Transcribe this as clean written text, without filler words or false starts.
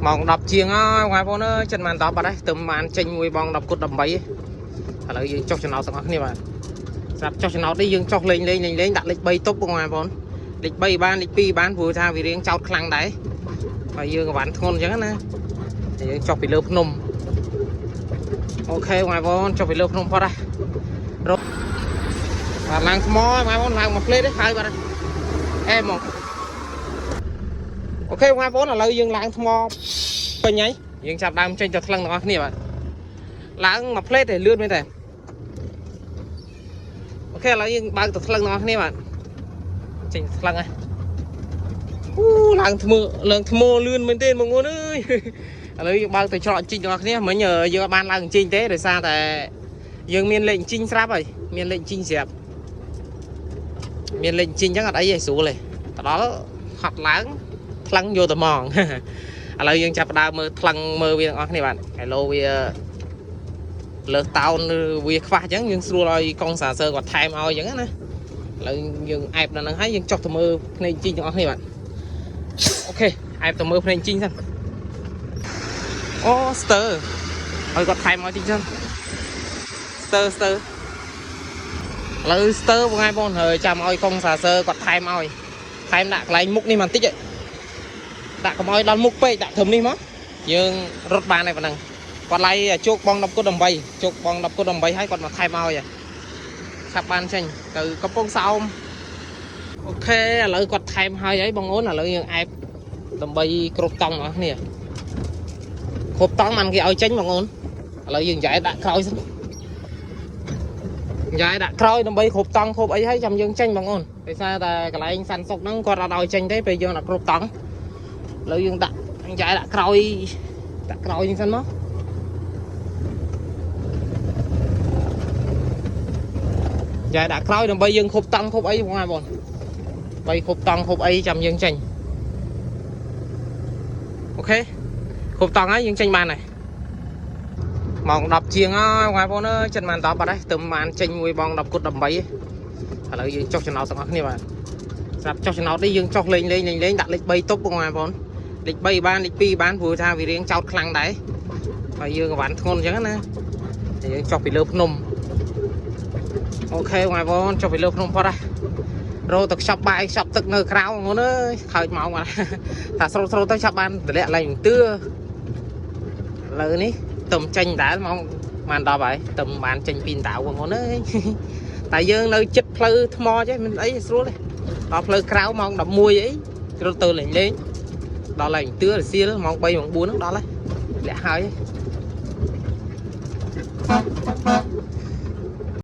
ម៉ោង10ជាងហើយបងប្អូនអើយចិនបាន10បាត់ហើយទៅបានចេញមួយបង10គុត18ឥឡូវយើងចុះចំណោតទាំងអស់គ្នាបាទស្រាប់ចុះចំណោតនេះយើងចុះលេងលេងលេងលេងដាក់លេខ3ទប់បងប្អូនលេខ3បានលេខ2បានព្រោះថាវារៀងចោតខ្លាំងដែរហើយយើងក៏បានធ្ងន់អញ្ចឹងណាយើងចុះពីលើភ្នំOK បងប្អូនចុះពីលើភ្នំផុតហើយរត់បាទឡើងថ្មបងប្អូនឡើងមកផ្លេតទេហើយបាទអេមក OK បងប្អូនឥឡូវយើងឡើងថ្មពេញហើយយើងចាប់ដើមចេញទៅថ្លឹងទាំងអស់គ្នាបាទឡើងមកផ្លេតទេលឿនមែនទេOK ឥឡូវយើងបើកទៅថ្លឹងទាំងអស់គ្នាបាទចេញថ្លឹងហើយអូឡើងថ្មឡើងថ្មលឿនមែនទេបងប្អូនអើយឥឡូវយើងបើកទៅច្រកជីកទាំងអស់គ្នាមិញយើងអត់បានឡើងជីកទេដោយសារតែយើងមានលេខជីងស្រាប់ហើយមានលេខជីងស្រាប់មានលេខជីងអញ្ចឹងអត់អីទេស្រួលទេទៅដល់ហត់ឡើងថ្លឹងយកទៅហ្មង ឥឡូវយើងចាប់ផ្ដើមមើលថ្លឹងមើលវាទាំងអស់គ្នាបាទហេឡូវាលើសតោនឬវាខ្វះអញ្ចឹងយើងស្រួលឲ្យកងសាសើគាត់ថែមឲ្យអញ្ចឹងណាឥឡូវយើងអែបដល់ហ្នឹងហើយយើងចុះទៅមើលភ្នែកជីងទាំងអស់គ្នាបាទ OK អែបទៅមើលភ្នែកជីងសិនអូស្ទើឲ្យគាត់ថែមឲ្យតិចសិនស្ទើស្ទើឥឡូវស្ទើបងឯងបងហើយចាំឲ្យកងសាសើគាត់ថែមឲ្យថែមដាក់កន្លែងមុខនេះបន្តិចដាក់កុំឲ្យដល់មុខពេកដាក់ត្រឹមនេះមកយើងរត់បានហើយប៉ុណ្ណឹងគាត់ឡៃជោគបង10គុត8ជោគបង10គុត8ហើយគាត់មកថែមឲ្យឆាប់បានចេញទៅកំពង់សោម OK ឥឡូវគាត់ថែមហើយហើយបងអូនឥឡូវយើងអែបដើម្បីគ្រប់តង់បងគ្នាគ្រប់តង់បានគេឲ្យចេញបងអូនឥឡូវយើងចែកដាក់ក្រោយសិនចែកដាក់ក្រោយដើម្បីគ្រប់តង់គ្រប់អីហើយចាំយើងចេញបងអូនដោយសារតែកន្លែងសាន់សុកហ្នឹងគាត់អត់ឲ្យចេញទេពេលយើងដាក់គ្រប់តង់ឥឡូវយើងដាក់ចែកដាក់ក្រោយដាក់ក្រោយហ្នឹងសិនមកចែកដាក់ក្រោយដើម្បីយើងគ្រប់តង់គ្រប់អីបងប្អូនបីគ្រប់តង់គ្រប់អីចាំយើងចេញ OK គ្រប់តង់ហើយយើងចេញបានហើយម៉ោង10ជាងហើយបងប្អូនអើយចិនបាន10បាត់ហើយទៅបានចេញមួយបង10គុត18ឥឡូវយើងចុះចំណោតទាំងអស់គ្នាបាទស្រាប់ចុះចំណោតនេះយើងចុះលេងលេងលេងលេងដាក់លេខ3ទប់បងប្អូនលេខ3បានលេខ2បានព្រោះថាវារៀងចោតខ្លាំងដែរហើយយើងក៏បានធ្ងន់អញ្ចឹងណាយើងចុះពីលើភ្នំOK បងប្អូនចុះពីលើភ្នំផុតហើយរោទៅខ្ចប់បាយខ្ចប់ទឹកនៅក្រៅបងប្អូនអើយខើចម៉ោងបាទថាស្រូតស្រូតទៅចាប់បានតម្លាក់ឡើងទឿឥឡូវនេះទំចេញដែរម៉ោងបាន10ហើយទំបានចេញពីដៅបងប្អូនអើយតែយើងនៅចិត្តផ្លូវថ្មចេះមិនអីស្រួលទេដល់ផ្លូវក្រៅម៉ោង11អីរត់ទៅលេងលេងដល់ឡើងទឿរសៀលម៉ោង3ម៉ោង4ហ្នឹងដល់ហើយលាក់ហើយ